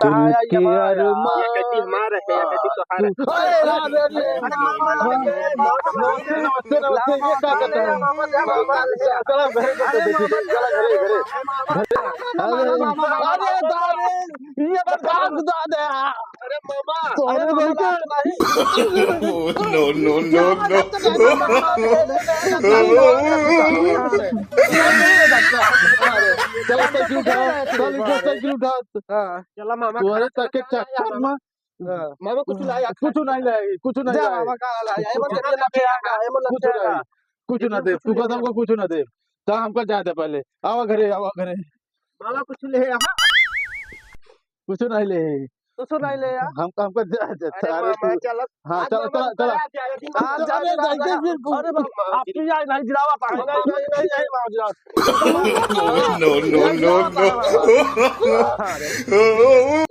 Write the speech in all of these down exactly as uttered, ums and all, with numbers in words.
कहाँ आई दिल के हमारा? अरमान। ये कहती हमारा है, ये कहती तोहारा है। अरे, अरे, अरे, अरे, नमस्ते, नमस्ते, नमस्ते, ये क्या कहता है? चला घरे, घरे, चला घरे, घरे। अरे, अरे, दादा, ये बता, दादा। अरे मामा, अरे अरे मामा, बेटा। No, no, no, no। चला साइकिल उठा, चल इधर साइकिल उठा। हाँ। चला मामा, तुम्हारे खाना तक के खाना चक्कर खाया में। हाँ। मामा कुछ लाया, कुछ नहीं लाया, कुछ नहीं जा लाया। मामा का लाया, ये मत कुछ करिए ना, नहीं लाया, ये मत कुछ लाया। नहीं, कुछ ना दे, तू कसम को कुछ ना दे। तो हमका जाए दे पहले, आवा घरे, आवा घरे। मामा कुछ ले आवा। कुछ नहीं ले। कुछ नहीं ले आ। हमका, हमका जा, जा, अरे अरे मामा, तू चल। हाँ, आज चला, मामा चला, चला। चला, चला, चला। आज जाने अरे, जाइए फिर। अरे मामा, आप भी जाए, नहीं गिरावा पानी। नहीं, नहीं, नहीं, नहीं, मामा, गिरावा। No, no, no, no। अरे।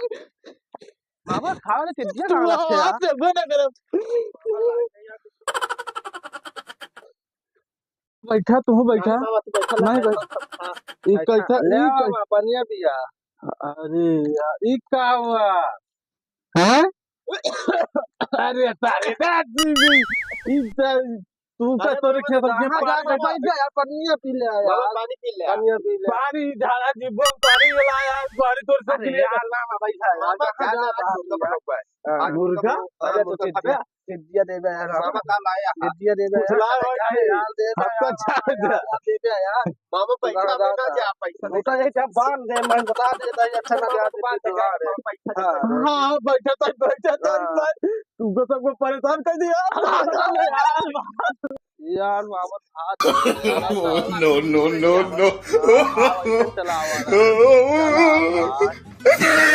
मामा, खाओ ना, चिड़िया तू खाओ ना, हाथ से वो ना करो। बैठा, तू बैठा। नहीं, मामा, तू बैठा, नहीं, नहीं, बैठा। हाँ, ई बैठा। कैसा, ले ई आओ, कै- मामा, पनिया पिया। अरे यार, ई का हुआ? हैं? अरे सारे, ना जीवी, ई त-, तू का अरे तोरे मामा, खेत में कहाँ पानी जाके बैठ जा यार, पनिया पी ले यार। मामा, पानी पी ले। पनिया पी ले। पानी झाड़ा जीवो, पानी वाला यार, पानी तोर से अरे पी ले। यार, ना, ना, बैठा है। मामा, कहाँ जा रहा है? हाँ। मुर्गा? हाँ, अरे तो मुर्गा चिड़िया, खाबे? चिड़िया देबे यार। मामा, का लाया? चिड़िया देबे कुछ यार। लाया हो अरे नहीं? यार, देबे हमको यार, चाह दे। यार, देबे यार। मामा, पैसा में ना जा, पैसा में। वो तो यही सब बांध दे, मैं बता दे, नहीं अच्छा ना मामा, जा, बात है, हाँ। मामा, पैसा दे। हाँ, हाँ, बैठा था, बैठा था, हाँ। भाई। तुमको सबको परेशान कर दिया। यार, मामा, हाथ No, no, no, no। हाँ, हाँ, चला, आवा ना।